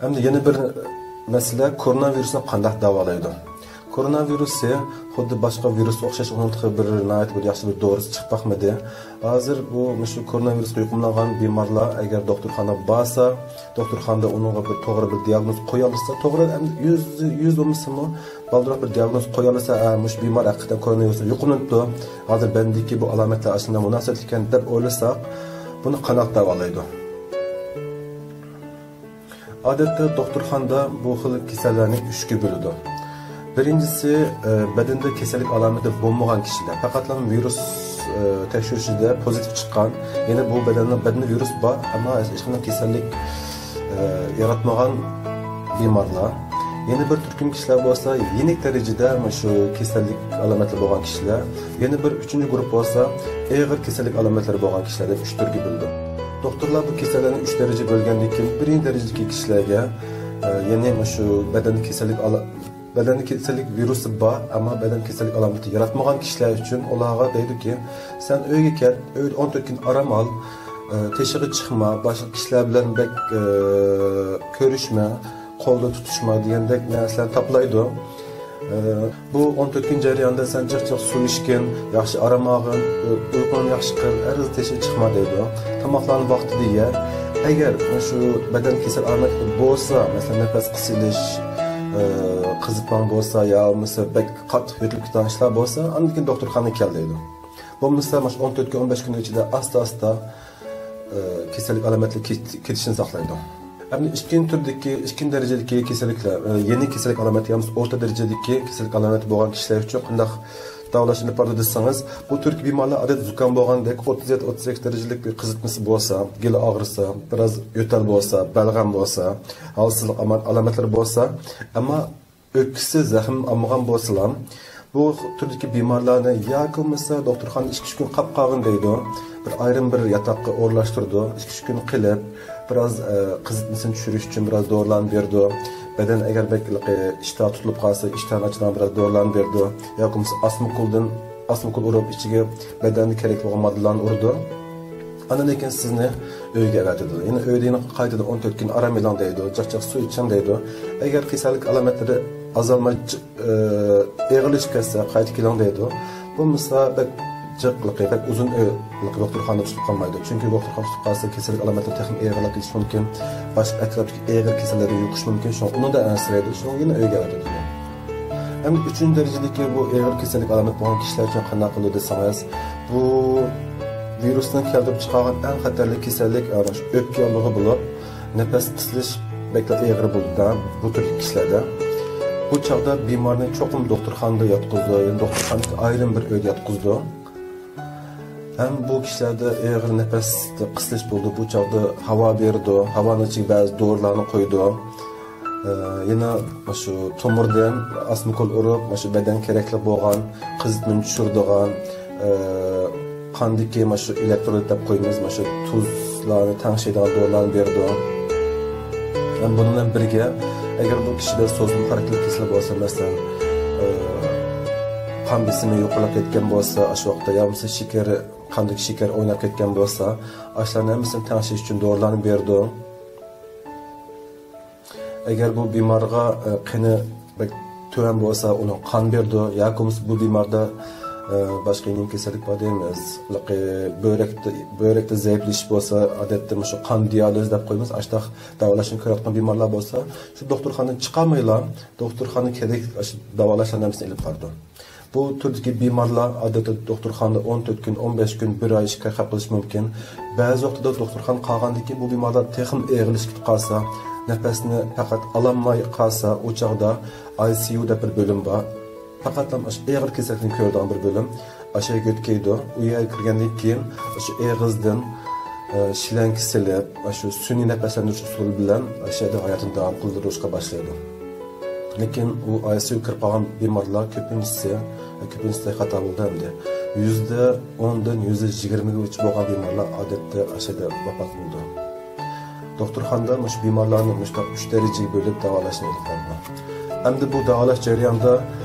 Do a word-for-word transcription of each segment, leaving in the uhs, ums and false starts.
ئەمدى يەنە بىر مەسىلە، كورونا ۋىرۇسنى قانداق داۋالايدۇ؟ كورونا ۋىرۇسى خۇددى باشقا ۋىرۇسقا ئوخشاش، ئۇنىڭ تېخى بىر ناھايىتى بىر ياخشى بىر دورىسى چىقىپ باقمىدى. ھازىر بۇ مۇشۇ كورونا ۋىرۇسقا يۇقۇملانغان بىمارلار ئەگەر دوختۇرخانىغا بارسا، دوختۇرخانىدا ئۇنىڭغا بىر توغرا بىر دىياگنوز قويالىسا، توغرا ئەمدى يۈز، يۈز بولمىسىمۇ، بالدۇرراق بىر دىياگنوز قويالىسا، ھە، مۇشۇ بىمار ھەقىقەتەن كورونا ۋىرۇسقا يۇقۇملىنىپتۇ، ھازىر بەدىنىدىكى بۇ ئالامەتلەر ئاشۇنداق مۇناسىۋەتلىك ئىكەن دەپ ئويلىساق، بۇنى قانداق داۋالايدۇ؟ ئادەتتە دوختۇرخانىدا بۇ خىل كېسەللەرنى ئۈچكە بۆلىدۇ. بىرىنچىسى، ئە، بەدەندە كېسەللىك ئالامىتى بولمىغان كىشىلەر، پەقەتلا ۋىرۇس، ئە، تەكشۈرۈشىدە پوزىتىپ چىققان، يەنى بۇ بەدەننىڭ، بەدەندە ۋىرۇس بار، ئەمما ھېچقانداق كېسەللىك، ئە، ياراتمىغان بىمارلار. يەنە بىر تۈركۈم كىشىلەر بولسا يېنىك دەرىجىدە مۇشۇ كېسەللىك ئالامەتلىرى بولغان كىشىلەر. يەنە بىر ئۈچىنچى گۇرۇپپا بولسا ئېغىر كېسەللىك ئالامەتلىرى بولغان كىشىلەر دەپ ئۈچ تۈرگە بۆلىدۇ. دوختۇرلار بۇ كېسەللەرنى ئۈچ دەرىجە بۆلگەندىن كېيىن، بىرىنچى دەرىجىدىكى كىشىلەرگە، ئە، يەنى مۇشۇ بەدەندە كېسەللىك ئالا-، بەدەندە كېسەللىك ۋىرۇسى بار، ئەمما بەدەن كېسەللىك ئالامىتى ياراتمىغان كىشىلەر ئۈچۈن ئۇلارغا دەيدۇكى، سەن ئۆيگە كەت، ئۆيدە ئون تۆت كۈن ئارام ئال، ئە، تېشىغا چىقما، باشقا كىشىلەر بىلەن بەك، ئە، كۆرۈشمە، قولدا تۇتۇشما دېگەندەك نەرسىلەرنى تاپىلايدۇ. ئە، بۇ ئون تۆت كۈن جەريانىدا سەن جىق جىق سۇ ئىچكىن، ياخشى ئارام ئالغىن، ئۇ-، ئۇيقۇڭنى ياخشى قىل، ھەرگىز تېشىغا چىقما دەيدۇ. تاماقلارنى ۋاقتىدا يە. ئەگەر شۇ بەدەن كېسەل ئالامەتلىك بولسا، مەسىلەن، نەپەس قىسىلىش، ئە، قىزىتماڭ بولسا يا بولمىسا بەك قاتتىق يۆتىلىپ كېتىدىغان ئىشلار بولسا، ئاندىن كېيىن دوختۇرخانىغا كەل دەيدۇ. بولمىسا، مانا شۇ ئون تۆت كۈن، ئون بەش كۈننىڭ ئىچىدە ئاستا-ئاستا، ئە، كېسەللىك ئالامەتلىرى كېت-، كېتىشىنى ساقلايدۇ. ئەمدى ئىككىنچى تۈردىكى، ئىككىنچى دەرىجىدىكى كېسەللىكلەر، ئە، يېنىك كېسەللىك ئالامەت يا بولمىسا ئورتا دەرىجىدىكى كېسەللىك ئالامەت بولغان كىشىلەر ئۈچۈن قانداق داۋالاش ئېلىپ بارىدۇ دېسىڭىز، بۇ تۈردىكى بىمارلار ئادەتتە زۇكام بولغاندەك ئوتتۇز يەتتە، ئوتتۇز سەككىز دەرىجىلىك بىر قىزىتمىسى بولسا، گېلى ئاغرىسا، بىراز يۆتەل بولسا، بەلغەم بولسا، ھالسىزلىق ئامان-، ئالامەتلىرى بولسا، ئەمما ئۆپكىسى زەخىم ئالمىغان بولسىلا، بۇ تۈردىكى بىمارلارنى ياكى بولمىسا دوختۇرخانىدا ئىككى ئۈچ كۈن قاپ قالغىن دەيدۇ. بىر ئايرىم بىر ياتاققا ئورۇنلاشتۇرىدۇ. ئىككى ئۈچ كۈن قېلىپ، بىراز، ئە، قىزىتمىسىنى چۈشۈرۈش ئۈچۈن بىراز دورىلارنى بېرىدۇ. بەدەن ئەگەر بەك، ئە، ئىشتىھا تۇتۇلۇپ قالسا، ئىشتىھانى ئاچىدىغان بىراز دورىلارنى بېرىدۇ. ياكى بولمىسا ئاسمىكۇلدىن، ئاسمىكۇل ئۇرۇپ ئىچىگە بەدەندە كېرەكلىك بولغان ماددىلارنى ئۇرىدۇ. ئاندىن كېيىن سىزنى ئۆيگە ئەۋەتىدۇ. يەنە ئۆيدە يەنە قايتىدىن ئون تۆت كۈن ئارام ئېلىڭ دەيدۇ. جىق جىق سۇ ئىچىڭ دەيدۇ. ئەگەر كېسەللىك ئالامەتلىرى ئازالماي جىق، ئە، ئېغىرلىشىپ كەتسە قايتا كېلىڭ دەيدۇ. بولمىسا بەك جىقلىقى، بەك ئۇزۇن ئۆ-، دوختۇرخانىدا تۇتۇپ قالمايدۇ. چۈنكى دوختۇرخانىدا تۇتۇپ قالسا كېسەللىك ئالامەتلىرى تېخىمۇ ئېغىرلاپ كېتىشى مۇمكىن. باشقا ئەتراپتىكى ئېغىر كېسەللەردىن يۇقۇشى مۇمكىن. شۇڭا ئۇنىڭدا ئەنسىرەيدۇ. شۇڭا يەنە ئۆيگە ئەۋەتىدۇ. ئەمدى ئۈچىنچى دەرىجىدىكى بۇ ئېغىر كېسەللىك ئالامەت بولغان كىشىلەر ئۈچۈن قانداق قىلىدۇ دېسىڭىز، بۇ ۋىرۇسنىڭ كەلتۈرۈپ چىقارغان ئەڭ خەتەرلىك كېسەللىك، ئە، مۇشۇ ئۆپكە ياللۇغى بولۇپ، نەپەس قىسىلىش بەكلا ئېغىر بولىدۇ بۇ تۈردىكى كىشىلەردە. بۇ چاغدا بىمارنى چوقۇم دوختۇرخانىدا ياتقۇزىدۇ، يەنى دوختۇرخانىدىكى ئايرىم بىر ئۆيدە ياتقۇزىدۇ. ھەم بۇ كىشىلەردە ئېغىر نەپەس قىسىلىش بولىدۇ. بۇ چاغدا ھاۋا بېرىدۇ، ھاۋانىڭ ئىچىگە بەزى دورىلارنى قويىدۇ. ئە، يەنە مۇشۇ تومۇردىن ئاسمىكۇل ئۇرۇپ، مۇشۇ بەدەنگە كېرەكلىك بولغان قىزىتمىنى چۈشۈرىدىغان، ئە، قاندىكى مۇشۇ ئېلېكترولىت دەپ قويىمىز، مۇشۇ تۇزلارنى تەڭشەيدىغان دورىلارنى بېرىدۇ. ھەم بۇنىڭ بىلەن بىرگە، ئەگەر بۇ كىشىدە سوزۇلما خاراكتېرلىك كېسەل بولسا، مەسىلەن، ئە، قان بېسىمى يۇقىرىلاپ كەتكەن بولسا، ئاشۇ ۋاقىتتا يا بولمىسا شېكەر، قاندىكى شېكەر ئويناپ كەتكەن بولسا، ئاشۇلارنىڭ ھەممىسىنى تەڭشەش ئۈچۈن دورىلارنى بېرىدۇ. ئەگەر بۇ بىمارغا، ئە، قېنى بەك تۆۋەن بولسا، ئۇنىڭ قان بېرىدۇ، ياكى بولمىسا بۇ بىماردا، ئە، باشقا نېمە كېسەللىك بار دەيمىز، بۆرەكتە، بۆرەكتە زەئىپلىشىش بولسا، ئادەتتە مۇشۇ قان دىيالىزى دەپ قويىمىز، ئاشتاق داۋالاشنى كۆرۈۋاتقان بىمارلار بولسا، شۇ دوختۇرخانىدىن چىقالمايلا، دوختۇرخانا كېرەك داۋالاشلارنى ھەممىسىنى ئېلىپ بارىدۇ. بۇ تۈردىكى بىمارلار ئادەتتە دوختۇرخانىدا ئون تۆت كۈن، ئون بەش كۈن، بىر ئاي ئىككى ئاي قېلىپ قېلىشى مۇمكىن. بەزى ۋاقتىدا دوختۇرخانا قالغاندىن كېيىن بۇ بىمارلار تېخىمۇ ئېغىرلىشىپ كېتىپ قالسا، نەپەسنى پەقەت ئالالماي قالسا، ئۇ چاغدا ئاي سى يۇ دەپ بىر بۆلۈم بار. پەقەتلا ئاشۇ ئېغىر كېسەللىكنى كۆرىدىغان بىر بۆلۈم. ئاشۇ يەرگە يۆتكەيدۇ. ئۇ يەرگە كىرگەندىن كېيىن ئاشۇ ئېغىزدىن، ئە، شىلەنكە سېلىپ، ئاشۇ سۈنئىي نەپەسلەندۈرۈش ئۇسۇلى بىلەن ئاشۇ يەردە ھاياتىنى داۋام قىلدۇرۇشقا باشلايدۇ. لېكىن ئۇ ئاي سى يۇ كىرىپ قالغان بىمارلار كۆپىنچىسى، كۆپىنچىسى خاتا بولدى ئەمدى. يۈزدە ئوندىن يۈزدە يىگىرمىگىچە بولغان بىمارلار ئادەتتە ئاشۇ يەردە ۋاپات بولىدۇ. دوختۇرخانىدا مۇشۇ بىمارلارنى مۇشۇنداق ئۈچ دەرىجىگە بۆلۈپ داۋالاشنى ئېلىپ بارىدۇ. ئەمدى بۇ داۋالاش جەريانىدا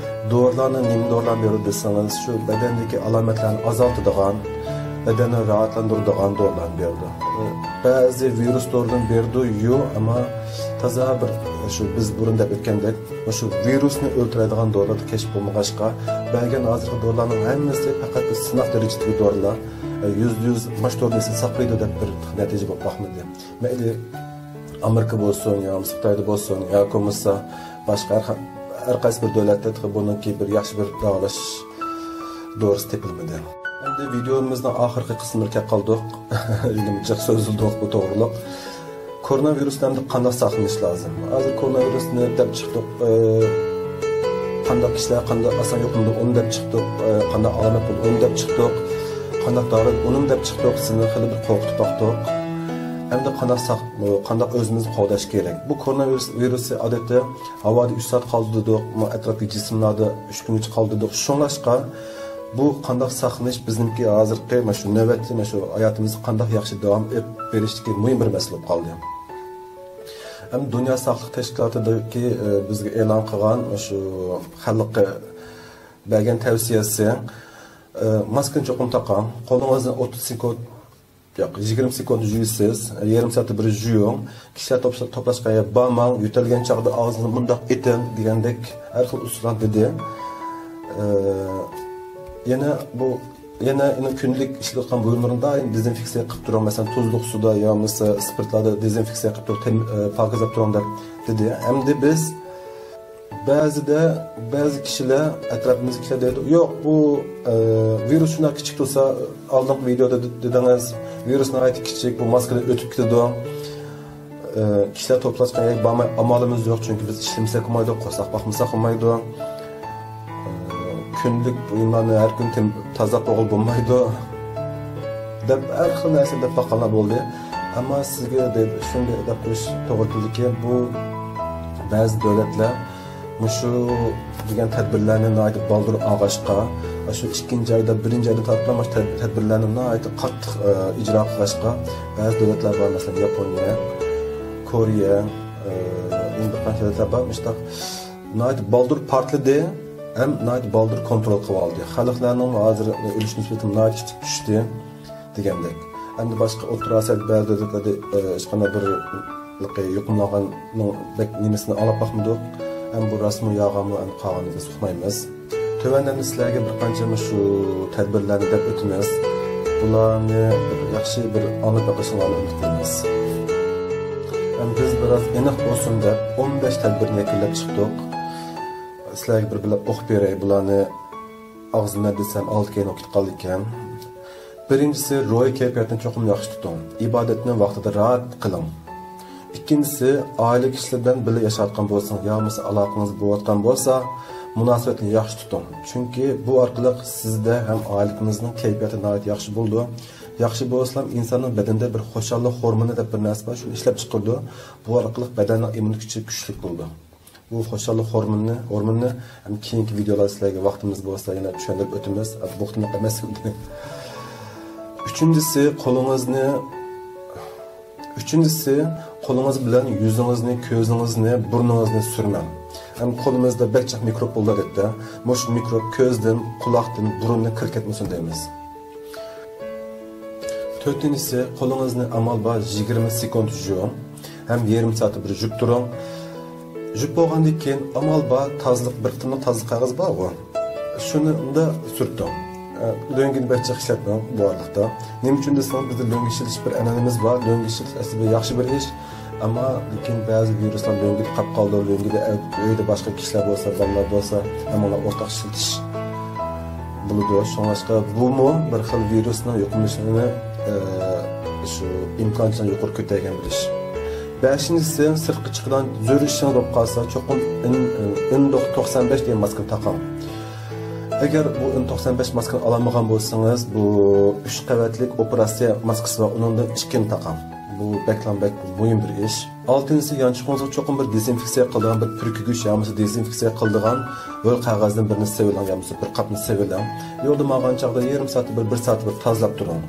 دورىلارنى نېمە دورىلارنى بېرىدۇ دېسىڭىز، شۇ بەدەندىكى ئالامەتلەرنى ئازالتىدىغان، بەدەننى راھەتلەندۈرىدىغان دورىلارنى بېرىدۇ. بەزى ۋىرۇس دورىلىرىنى بېرىدۇ، يۇ، ئەمما تازا بىر، شۇ بىز بۇرۇن دەپ ئۆتكەندەك، مۇشۇ ۋىرۇسنى ئۆلتۈرەلەيدىغان دورىلار كەشىپ بولمىغاچقا، بەرگەن ھازىرقى دورىلارنىڭ ھەممىسى پەقەت بىر سىناق دەرىجىدىكى دورىلار. يۈزدە يۈز ماش دورىنى ساقلايدۇ دەپ بىر نەتىجە بولۇپ باقمىدى. مەيلى ئامېرىكا بولسۇن، يا بولمىسا خىتايدا بولسۇن، ياكى بولمىسا باشقا ھەر، ھەر قايسى بىر دۆلەتتە تېخى بۇنىڭكى بىر ياخشى بىر داۋالاش دورىسى تېپىلمىدى. ئەمدى ۋىدېئومىزنىڭ ئاخىرقى قىسمىغا كەپ قالدۇق. يەنە جىق سۆزلىدۇق بۇ توغرۇلۇق. كورونا ۋىرۇستىن ئەمدى قانداق ساقلىنىش لازىم؟ ھازىر كورونا ۋىرۇسنى دەپ چىقتۇق. ئى، قانداق كىشىلەر قانداق ئاسان يۇقۇملىنىدۇ، ئۇنى دەپ چىقتۇق. ئى، قانداق ئالامەت بولىدۇ، ئۇنى دەپ چىقتۇق. قانداق داۋالايدۇ، ئۇنىمۇ دەپ چىقتۇق. سىزنى خېلى بىر قورقۇتۇپ باقتۇق. ئەمدى قانداق ساق-، قانداق ئۆزىمىزنى قوغداش كېرەك؟ بۇ كورونا ۋىرۇس، ۋىرۇسى ئادەتتە ھاۋادا ئۈچ سائەت قالدۇرىدۇ، ئەتراپتىكى جىسىملاردا ئۈچ كۈنگىچە قالدۇرىدۇ. شۇڭلاشقا بۇ قانداق ساقلىنىش بىزنىڭكى ھازىرقى مانا شۇ نۆۋەتتە مانا شۇ ھاياتىمىزنى قانداق ياخشى داۋام ئېلىپ بېرىشتىكى مۇھىم بىر مەسىلە بولۇپ قالدى. ھەم دۇنيا ساقلىق تەشكىلاتىدىكى، ئى، بىزگە ئېلان قىلغان شۇ خەلققە بەرگەن تەۋسىيەسى، ئى، ماسكىنى چوقۇم تاقاڭ، قولىڭىزنى ئوتتۇز سېكۇنت، ياق، يىگىرمە سېكۇنت يۇيىسىز، يېرىم سائەتتە بىر يۇيۇڭ، كىشىلەر توپلا-، توپلاشقان يەرگە بارماڭ، يۆتەلگەن چاغدا ئاغزىڭىزنى مۇنداق ئېتىڭ دېگەندەك ھەر خىل ئۇسۇللارنى دېدى. ئى، يەنە بۇ يەنە ئۇنىڭ كۈندىلىك ئىشلەتكەن بۇيۇملىرىنى دائىم دېزىنفېكسىيە قىلىپ تۇرۇڭ. مەسىلەن، تۇزلۇق سۇدا يا بولمىسا ئىسپىرتلاردا دېزىنفېكسىيە قىلىپ تۇرۇپ، تەم-، ئى، پاكىزلاپ تۇرۇڭ دەپ دېدى. ئەمدى بىز بەزىدە، بەزى كىشىلەر، ئەتراپىمىزدىكى كىشىلەر دەيدۇ، يوق، بۇ، ئى، ۋىرۇس شۇنداق كىچىك تۇرسا، ئالدىنقى ۋىدېيودا دېدىڭىز، ۋىرۇس ناھايىتى كىچىك، بۇ ماسكىدىن ئۆتۈپ كېتىدۇ. ئى، كىشىلەر توپلاشقان يەرگە بارماي ئامالىمىز يوق، چۈنكى بىز ئىشلىمىسەك بولمايدۇ، قورساق باقمىساق بولمايدۇ. ئى، كۈندىلىك بۇيۇملارنى ھەر كۈنى تېم-، تازىلاپ بولغىلى بولمايدۇ، دەپ ھەر خىل نەرسە دەپ باققانلار بولدى. ئەمما سىزگە دەپ، شۇنى دەپ قويۇش توغرا كېلىدۇكى، بۇ بەزى دۆلەتلەر مۇشۇ دېگەن تەدبىرلەرنى ناھايىتى بالدۇر ئالغاچقا، شۇ ئىككىنچى ئايدا، بىرىنچى ئايدا تارتىپ مۇشۇ تەد-، تەدبىرلەرنى ناھايىتى قاتتىق، ئى، ئىجرا قىلغاچقا، بەزى دۆلەتلەر بار، مەسىلەن، ياپونىيە، كورېيە، ئى، يەنە بىر قانچە دۆلەتلەر بار، مۇشۇنداق ناھايىتى بالدۇر پارتلىدى ھەم ناھايىتى بالدۇر كونترول قىلىۋالدى. خەلقلەرنىڭ ھازىر ئۆلۈش نىسبىتى ناھايىتى كىچىك چۈشتى دېگەندەك. ئەمدى باشقا ئوتتۇرا ئاسىيادىكى بەزى دۆلەتلەردە، ئى، ھېچقانداق بىر يۇقۇملانغاننىڭ بەك نېمىسىنى ئاڭلاپ باقمىدۇق. ھەم بۇ راستمۇ يالغانمۇ، ئەمدى قالغىنىنى بىز ئۇقمايمىز. تۆۋەندە ئەمدى سىلەرگە بىر قانچە مۇشۇ تەدبىرلەرنى دەپ ئۆتىمىز. بۇلارنى بىر ياخشى بىر ئاڭلاپ بېقىشىڭلارنى ئۈمىد قىلىمىز. ھەم بىز بىراز ئېنىق بولسۇن دەپ ئون بەش تەدبىرنى يەكۈنلەپ چىقتۇق. سىلەرگە بىر بىلەپ ئوقۇپ بېرەي. بۇلارنى ئاغزىمدىن دېسەم ئالدى كەينى بولۇپ كېتىپ قالىدىكەن. بىرىنچىسى، روھىي كەيپىياتنى چوقۇم ياخشى تۇتۇڭ. ئىبادەتنى ۋاقتىدا راھەت قىلىڭ. ئىككىنچىسى، ئائىلە كىشىلىرى بىلەن بىللە ياشاۋاتقان بولسىڭىز يا بولمىسا ئالاقىڭىز بولۇۋاتقان بولسا، مۇناسىۋەتنى ياخشى تۇتۇڭ. چۈنكى بۇ ئارقىلىق سىزدە ھەم ئائىلىڭىزنىڭ كەيپىياتى ناھايىتى ياخشى بولىدۇ. ياخشى بولسىلا ئىنساننىڭ بەدىنىدە بىر خۇشاللىق ھورمونى دەپ بىر نەرسە بار، شۇنى ئىشلەپ چىقىرىدۇ. بۇ ئارقىلىق بەدەننىڭ ئىممۇن كۈچى كۈچلۈك بولىدۇ. بۇ خۇشاللىق ھورمونىنى، ھورمونىنى ھەم كېيىنكى ۋىدېئولاردا سىلەرگە ۋاقتىمىز بولسا يەنە چۈشەندۈرۈپ ئۆتىمىز. بۇ قېتىملىق ئەمەس ئەمدى. ئۈچىنچىسى، قولىڭىزنى، ئۈچىنچىسى، قولىڭىز بىلەن يۈزىڭىزنى، كۆزىڭىزنى، بۇرنىڭىزنى سۈرمەڭ. ھەم قولىمىزدا بەك جىق مىكروب بولىدۇ ئادەتتە. مۇشۇ مىكروب كۆزدىن، قۇلاقتىن، بۇرۇندىن كىرىپ كەتمىسۇن دەيمىز. تۆتىنچىسى، قولىڭىزنى ئامال بار يىگىرمە سېكۇنت يۇيۇڭ ھەم يېرىم سائەتتە بىر يۇيۇپ تۇرۇڭ. يۇيۇپ بولغاندىن كېيىن ئامال بار تازىلىق، بىر قېتىملىق تازىلىق قەغىزى بارغۇ، شۇنى ئۇندا سۈرتۈڭ. ئە، لۆڭگىنى بەك جىق ئىشلەتمەڭ بۇ ئارىلىقتا. نېمە ئۈچۈن دېسىڭىز، بىزدە لۆڭگە ئىشلىتىش بىر ئەنئەنىمىز بار. لۆڭگە ئىشلىتىش ئەسلى بىر ياخشى بىر ئىش. ئەمما لېكىن بەزى ۋىرۇسلار لۆڭگىدە قاپ قالىدۇ، لۆڭگىدە ئەۋ-، ئۆيدە باشقا كىشىلەر بولسا، بالىلار بولسا، ھەممىلا ئورتاق ئىشلىتىش بولىدۇ. شۇڭلاشقا بۇمۇ بىر خىل ۋىرۇسنىڭ يۇقۇملىنىشىنى، ئە، شۇ ئىمكانچىلىقنى يۇقىرى كۆتەرگەن بىر ئىش. بەشىنچىسى، سىرتقا چىقىدىغان زۆرۈر ئىشىڭىز بولۇپ قالسا، چوقۇم ئېن، ئېن توقسان بەش دېگەن ماسكىنى تاقاڭ. ئەگەر بۇ ئېن توقسان بەش ماسكىنى ئالالمىغان بولسىڭىز، بۇ ئۈچ قەۋەتلىك ئوپېراتسىيە ماسكىسى بار، ئۇنىڭدىن ئىككىنى تاقاڭ. بۇ بەكلا بەك مۇھىم بىر ئىش. ئالتىنچىسى، يانچۇقىڭىزغا چوقۇم بىر دېزىنفېكسىيە قىلىدىغان، بىر پۈركۈگۈچ يا بولمىسا دېزىنفېكسىيە قىلىدىغان ھۆل قەغەزدىن بىرنى سېلىۋېلىڭ يا بولمىسا بىر قاپنى سېلىۋېلىڭ. يولدا ماڭغان چاغدا يېرىم سائەتتە بىر، بىر سائەتتە بىر تازىلاپ تۇرۇڭ.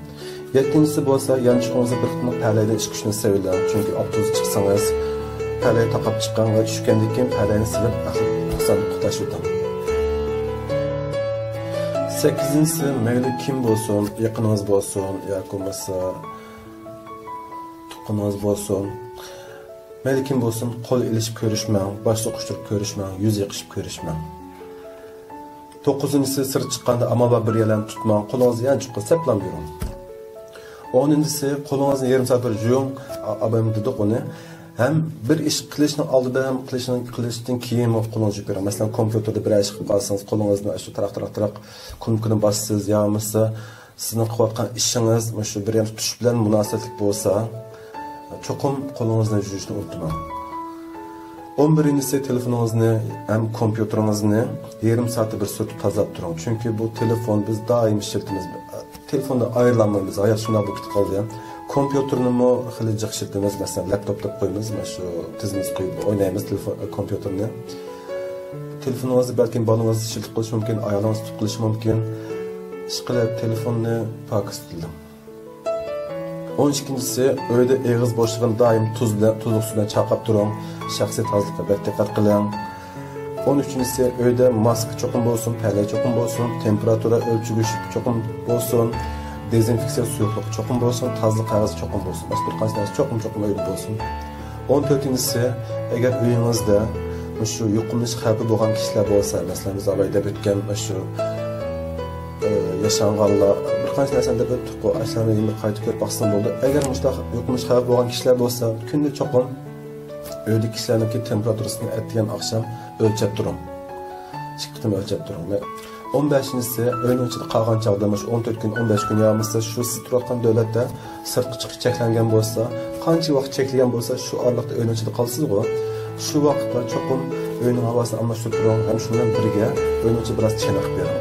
يەتتىنچىسى بولسا، يانچۇقىڭىزدا بىر قېتىملىق پەلەيدىن ئىككى ئۈچنى سېلىۋېلىڭ. چۈنكى ئاپتوبۇستا چىقسىڭىز، پەلەي تاقاپ چىققان ۋە چۈشكەندىن كېيىن پەلەينى سېلىپ، ئەخلەت ساندۇققا تاشلىۋېتىڭ. سەككىزىنچىسى، مەيلى كىم بولسۇن، يېقىنىڭىز بولسۇن ياكى بولمىسا تۇغقىنىڭىز بولسۇن، مەيلى كىم بولسۇن، قول ئېلىشىپ كۆرۈشمەڭ، باش سوقۇشتۇرۇپ كۆرۈشمەڭ، يۈز يېقىشىپ كۆرۈشمەڭ. توققۇزىنچىسى، سىرت چىققاندا ئامال بار بىر يەرلەرنى تۇتماڭ، قولىڭىزنى يانچۇققا سەپلەپ يۈرۈڭ. ئونىنچىسى، قولىڭىزنى يېرىم سائەت بىر يۇيۇڭ، ئا-، ئابايام دېدۇق ئۇنى. ھەم بىر ئىش قىلىشنىڭ ئالدىدا ھەم قىلىشنىڭ، قىلىشتىن كېيىنمۇ قولىڭىزنى يۇيۇپ بېرىڭ. مەسىلەن، كومپيۇتېردا بىر ئىش قىلىپ قالسىڭىز، قولىڭىزنى شۇ تاراق، تاراق، تاراق كۇنۇپكىنى باسىسىز يا بولمىسا سىزنىڭ قىلىۋاتقان ئىشىڭىز مۇشۇ بىر يەرنى تۇتۇش بىلەن مۇناسىۋەتلىك بولسا، چوقۇم قولىڭىزنى يۇيۇشنى ئۇنتۇماڭ. ئون بىرىنچىسى، تېلېفونىڭىزنى ھەم كومپيۇتېرىڭىزنى يېرىم سائەتتە بىر سۈرتۈپ تازىلاپ تۇرۇڭ. چۈنكى بۇ تېلېفون بىز دائىم ئىشلىتىمىز. تېلېفوندىن ئايرىلالمايمىز. ھايات شۇنداق بولۇپ كېتىپ قالدى. كومپيۇتېرنىمۇ خېلى جىق ئىشلىتىمىز. مەسىلەن، لەپتوپ دەپ قويىمىز. مانا شۇ تىزىمىزگە قويۇپ ئوينايمىز تېلېفون، كومپيۇتېرنى. تېلېفونىڭىزنى بەلكىم بالىڭىز ئىشلىتىپ قېلىشى مۇمكىن، ئايالىڭىز تۇتۇپ قېلىشى مۇمكىن. ئىشقىلىپ، تېلېفوننى پاكىز تۇتۇڭ. ئون ئىككىنچىسى، ئۆيدە ئېغىز بوشلۇقىنى دائىم تۇز بىلەن، تۇزلۇق سۇ بىلەن چايقاپ تۇرۇڭ. شەخسىي تازىلىققا بەك دىققەت قىلىڭ. ئون ئۈچىنچىسى، ئۆيدە ماسكا چوقۇم بولسۇن، پەلەي چوقۇم بولسۇن، تېمپېراتۇرا ئۆلچىگۈچ چوقۇم بولسۇن، دېزىنفېكسىيە سۇيۇقلۇقى چوقۇم بولسۇن، تازىلىق قەغىزى چوقۇم بولسۇن. مانا شۇ بىر قانچە نەرسە چوقۇم، چوقۇم ئۆيدە بولسۇن. ئون تۆتىنچىسى، ئەگەر ئۆيىڭىزدە مۇشۇ يۇقۇملىنىش خەۋپى بولغان كىشىلەر بولسا، مەسىلەن، بىز ئاۋاي دەپ ئۆتكەن مۇشۇ، ئە، ياشانغانلار، بىر قانچە نەرسىنى دەپ ئۆتتۇققۇ، ئاشۇلارنى يەنە بىر قايتا كۆرۈپ باقسىڭىز بولىدۇ. ئەگەر مۇشۇنداق يۇقۇملىنىش خەۋپى بولغان كىشىلەر بولسا، كۈندە چوقۇم ئۆيدىكى كىشىلەرنىڭكى تېمپېراتۇرىسىنى ئەتىگەن ئاخشام ئۆلچەپ تۇرۇڭ. ئىككى قېتىم ئۆلچەپ تۇرۇڭ. ئون بەشىنچىسى، ئۆينىڭ ئىچىدە قالغان چاغدا مۇشۇ ئون تۆت كۈن، ئون بەش كۈن يا بولمىسا شۇ سىز تۇرۇۋاتقان دۆلەتتە سىرتقا چىقىش چەكلەنگەن بولسا، قانچە ۋاقىت چەكلىگەن بولسا، شۇ ئارىلىقتا ئۆينىڭ ئىچىدە قالىسىزغۇ، شۇ ۋاقىتتا چوقۇم ئۆينىڭ ھاۋاسىنى ئالماشتۇرۇپ تۇرۇڭ ھەم شۇنىڭ بىلەن بىرگە ئۆينىڭ ئىچىدە بىراز چېنىقىپ بېرىڭ.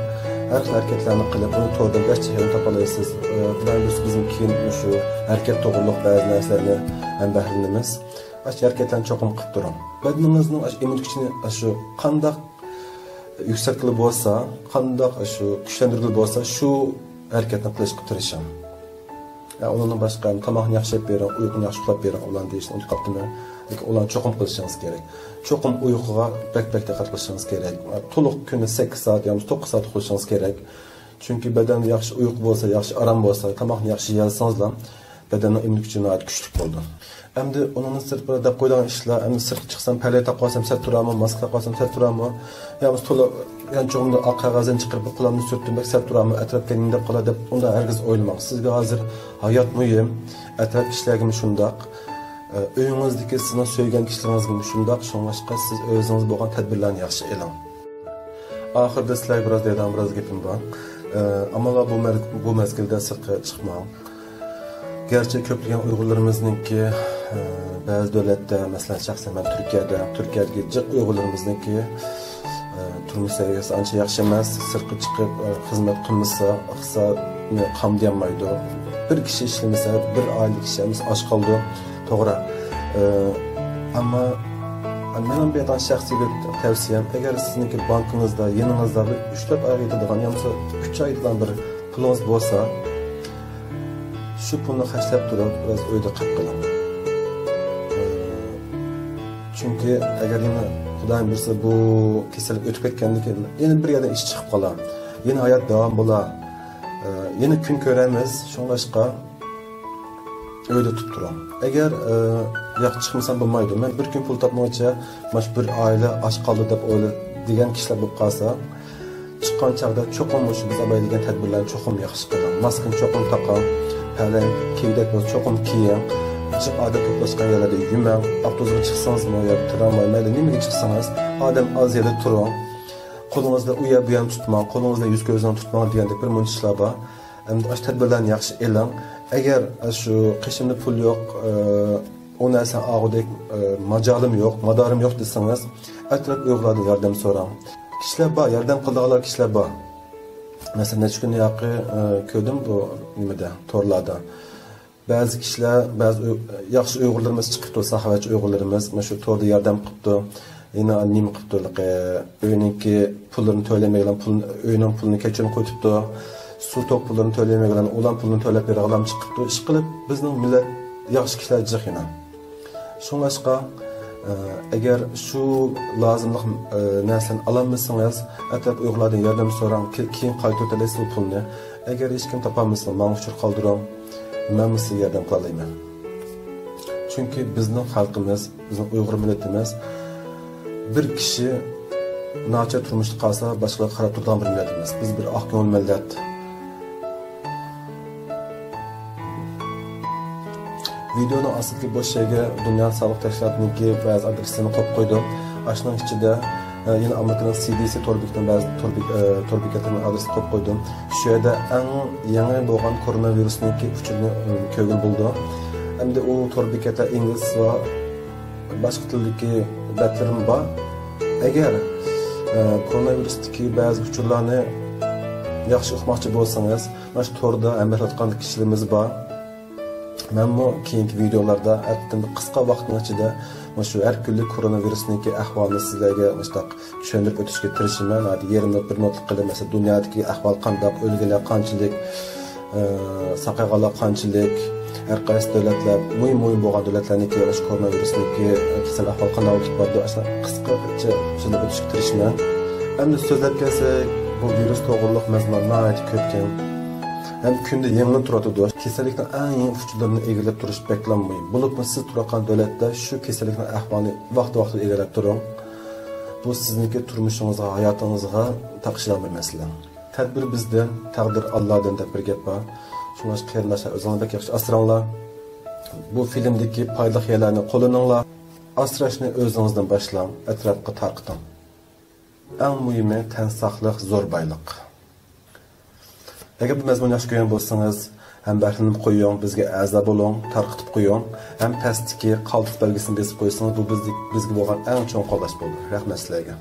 ھەر خىل ھەرىكەتلەرنى قىلىپ، بۇنى توردىن بەك جىق يەردىن تاپالايسىز. ئە، خۇدايىم بۇيرۇسا بىزمۇ كېيىن مۇشۇ ھەرىكەت توغرۇلۇق بەزى نەرسىلەرنى ھەم بەھرىلىنىمىز. ئاشۇ ھەرىكەتلەرنى چوقۇم قىلىپ تۇرۇڭ. بەدىنىڭىزنىڭ ئاشۇ ئىممۇن كۈچىنى ئاشۇ قانداق يۈكسەلتكىلى بولسا، قانداق شۇ كۈچلەندۈرگىلى بولسا، شۇ ھەرىكەتنى قىلىشقا تىرىشىڭ. يا، ئۇنىڭدىن باشقا تاماقنى ياخشى يەپ بېرىڭ، ئۇيقۇنى ياخشى ئۇخلاپ بېرىڭ، ئۇلارنى دېيىشنى ئۇنتۇپ قاپتىمەن. لېكىن ئۇلارنى چوقۇم قىلىشىڭىز كېرەك. چوقۇم ئۇيقۇغا بەك، بەك دىققەت قىلىشىڭىز كېرەك. تولۇق كۈندە سەككىز سائەت يا بولمىسا توققۇز سائەت ئۇخلىشىڭىز كېرەك. چۈنكى بەدەن ياخشى ئۇيقۇ بولسا، ياخشى ئارام بولسا، تاماقنى ياخشى يېيەلىسىڭىزلا، بەدەننىڭ ئىممۇن كۈچى ناھايىتى كۈچلۈك بولىدۇ. ئەمدى ئۇنىڭدىن سىرتقا دەپ قويىدىغان ئىشلار، ئەمدى سىرتقا چىقسام، پەلەي تاقىۋالسام سەت تۇرامۇ، ماسكا تاقىۋالسام سەت تۇرامۇ، يا بولمىسا تولا يانچۇقۇمدا ئاق قەغەزنى چىقىرىپ، بۇ قولۇمنى سۈرتتۈم، بەك سەت تۇرامۇ، ئەتراپ كەينىمدە قالا دەپ، ئۇنداق ھەرگىز ئويلىماڭ. سىزگە ھازىر ھايات مۇھىم، ئەتراپ كىشىلەرگىمۇ شۇنداق، ئۆيىڭىزدىكى سىزنىڭ سۆيگەن كىشىلىرىڭىزگىمۇ شۇنداق. شۇڭلاشقا سىز ئۆزىڭىز بولغان تەدبىرلەرنى ياخشى ئېلىڭ. ئاخىرىدا سىلەرگە بىراز دەيدىغان بىراز گېپىم بار. ئە، ئەمما بۇ مەز-، بۇ مەزگىلدە سىرتقا چىقماڭ. گەرچە كۆپلىگەن ئۇيغۇرلىرىمىزنىڭكى، ئە، بەزى دۆلەتتە، مەسىلەن، شەخسەن مەن تۈركىيەدە، تۈركىيەدىكى جىق ئۇيغۇرلىرىمىزنىڭكى، ئە، تۇرمۇش سەۋىيەسى ئانچە ياخشى ئەمەس. سىرتقا چىقىپ، ئە، خىزمەت قىلمىسا، ئىقتىسادنى قامدىيالمايدۇ. بىر كىشى ئىشلىمىسە، بىر ئائىلىدىكى كىشى ئەمەس ئاچ قالىدۇ. توغرا. ئە، ئەمما مېنىڭ بېرىدىغان شەخسىي بىر تەۋسىيەم، ئەگەر سىزنىڭكى بانكىڭىزدا، يېنىڭىزدا بىر ئۈچ تۆت ئايغا يېتىدىغان يا بولمىسا ئۈچ ئاي يېتىدىغان بىر پۇلىڭىز بولسا، شۇ پۇلنى خەجلەپ تۇرۇپ، بىراز ئۆيدە قېلىپ قېلىڭ. چۈنكى ئەگەر يەنە خۇدايىم بۇيرۇسا بۇ كېسەللىك ئۆتۈپ كەتكەندىن كېيىن يەنە بىر يەردىن ئىش چىقىپ قالار. يەنە ھايات داۋام بولار. يەنە كۈن كۆرەرمىز. شۇڭلاشقا ئۆيدە تۇرۇپ تۇرۇڭ. ئەگەر، ئە، ياق، چىقمىسام بولمايدۇ، مەن بىر كۈن پۇل تاپمىغۇچە مانا شۇ بىر ئائىلە ئاچ قالدى دەپ ئويلا-، دېگەن كىشىلەر بولۇپ قالسا، چىققان چاغدا چوقۇم مۇشۇ بىز ئالايلىگەن تەدبىرلەرنى چوقۇم ياخشى قىلىڭ. ماسكىنى چوقۇم تاقاڭ. پەلەي كىيگۈدەك بولسا چوقۇم كىيىڭ. جىق ئادەم توپلاشقان يەرلەردە يۈرمەڭ. ئاپتوبۇسقا چىقسىڭىزمۇ يا ترامۋاي، مەيلى نېمىگە چىقسىڭىز، ئادەم ئاز يەردە تۇرۇڭ. قولىڭىزدا ئۇ يەر بۇ يەرنى تۇتماڭ، قولىڭىزدا يۈز كۆزىڭىزنى تۇتماڭ دېگەندەك بىر مۇنچە ئىشلار بار. ئەمدى ئاشۇ تەدبىرلەرنى ياخشى ئېلىڭ. ئەگەر شۇ قېشىمدا پۇل يوق، ئە، ئۇ نەرسىنى ئالغۇدەك، ئە، ماجالىم يوق، مادارىم يوق دېسىڭىز، ئەتراپ ئۇيغۇرلاردىن ياردەم سوراڭ. كىشىلەر بار، ياردەم قىلىدىغانلار كىشىلەر بار. مەسىلەن، نەچچە كۈن ياقى، ئە، كۆردۈم بۇ نېمىدە، تورلاردا. بەزى كىشىلەر، بەزى ئۇي-، ياخشى ئۇيغۇرلىرىمىز چىقىپتۇ، ساخاۋەتچى ئۇيغۇرلىرىمىز مۇشۇ توردا ياردەم قىپتۇ. يەنە نېمە قىپتۇ، ئۆينىڭكى پۇللىرىنى تۆلىمەيدىغان، پۇل، ئۆينىڭ پۇلىنى كەچۈرۈپ قويۇپتۇ. سۇ توك پۇللىرىنى تۆلىمەيدىغان، ئۇلار پۇلىنى تۆلەپ بېرىدىغانلار چىقىپتۇ. ئىشقىلىپ، بىزنىڭ مىللەت ياخشى كىشىلەر جىق يەنە. شۇڭلاشقا، ئە، ئەگەر شۇ لازىملىق، ئە، نەرسىنى ئالالمىسىڭىز، ئەتراپ ئۇيغۇرلاردىن ياردەم سوراڭ، كې-، كېيىن قايتۇرۇۋېتەلەيسىز بۇ پۇلنى. ئەگەر ھېچكىم تاپالمىسا، ماڭا ئۇچۇر قالدۇرۇڭ، مەنمۇ سىزگە ياردەم قىلالايمەن. چۈنكى بىزنىڭ خەلقىمىز بىزنىڭ ئۇيغۇر مىللىتىمىز بىر كىشى ناچار تۇرمۇشتا قالسا، باشقىلارغا قاراپ تۇرىدىغان بىر مىللەت ئەمەس. بىز بىر ئاق كۆڭۈل مىللەت. ۋىدېئونىڭ ئاستىدىكى بوش يەرگە دۇنيا ساغلىق تەشكىلاتىنىڭكى بەزى ئادرېسلىرىنى قويۇپ قويدۇم. ئاشۇنىڭ ئىچىدە، ئە، يەنە ئامېرىكىنىڭ سى دى سى تور بېكىتىنىڭ بەزى تور بېك-، ئە، تور بېكەتلىرىنىڭ ئادرېسىنى قويۇپ قويدۇم. شۇ يەردە ئەڭ يېڭى بولغان كورونا ۋىرۇسنىڭكى ئۇچۇرىنى، ئە، كۆرگىلى بولىدۇ. ئەمدى ئۇ تور بېكەتلەر ئىنگلىزچە بار، باشقا تىلدىكى بەتلىرىمۇ بار. ئەگەر، ئە، كورونا ۋىرۇستىكى بەزى ئۇچۇرلارنى ياخشى ئۇقماقچى بولسىڭىز، مانا شۇ توردا ھەمراھلىققان كىشىلىرىمىز بار. مەنمۇ كېيىنكى ۋىدېئولاردا ئەتتىن قىسقا ۋاقىتنىڭ ئىچىدە مۇشۇ ھەر كۈنلۈك كورونا ۋىرۇسنىڭكى ئەھۋالىنى سىزلەرگە مۇشۇنداق چۈشەندۈرۈپ ئۆتۈشكە تىرىشىمەن. ھازىر يېرىم مىنۇت، بىر مىنۇتلۇق قىلىپ، مەسىلەن، دۇنيادىكى ئەھۋال قانداق، ئۆلگەنلەر قانچىلىك، ئە، ساقايغانلار قانچىلىك، ھەر قايسى دۆلەتلەر، مۇھىم، مۇھىم بولغان دۆلەتلەرنىڭكى مۇشۇ كورونا ۋىرۇسنىڭكى كېسەل ئەھۋالى قانداق بولۇپ بارىدۇ، ئاشۇنداق قىسقىچە سۆزلەپ ئۆتۈشكە تىرىشىمەن. ئەمدى سۆزلەپ كەلسەك، بۇ ۋىرۇس توغرۇلۇق مەزمۇنلار ناھايىتى كۆپكەن. ھەم كۈندە يېڭىلىنىپ تۇرۇۋاتىدۇ. كېسەللىكنىڭ ئەڭ يېڭى ئۇچۇرلىرىنى ئىگىلەپ تۇرۇش بەكلا مۇھىم. بولۇپمۇ سىز تۇرۇۋاتقان دۆلەتتە شۇ كېسەللىكنىڭ ئەھۋالىنى ۋاقتى-ۋاقتىدا ئىگىلەپ تۇرۇڭ. بۇ سىزنىڭكى تۇرمۇشىڭىزغا، ھاياتىڭىزغا تاقىشىدىغان بىر مەسىلە. تەدبىر بىزدىن، تەقدىر ئاللادىن دەپ بىر گەپ بار. شۇڭلاشقا قېرىنداشلار، ئۆزىڭلار بەك ياخشى ئاسراڭلار. بۇ فىلىمدىكى پايدىلىق يەرلەرنى قوللىنىڭلار. ئاسراشنى ئۆزىڭىزدىن باشلاڭ، ئەتراپقا تارقىتىڭ. ئەڭ مۇھىمى، تەن ساقلىق زور بايلىق. ئەگەر بۇ مەزمۇننى ياخشى كۆرگەن بولسىڭىز، ھەم بەھرىلىنىپ قويۇڭ، بىزگە ئەزا بولۇڭ، تارقىتىپ قويۇڭ، ھەم پەستىكى قالتىس بەلگىسىنى بېسىپ قويسىڭىز، بۇ بىزدىك-، بىزگە بولغان ئەڭ چوڭ قوللاش بولىدۇ. رەھمەت سىلەرگە.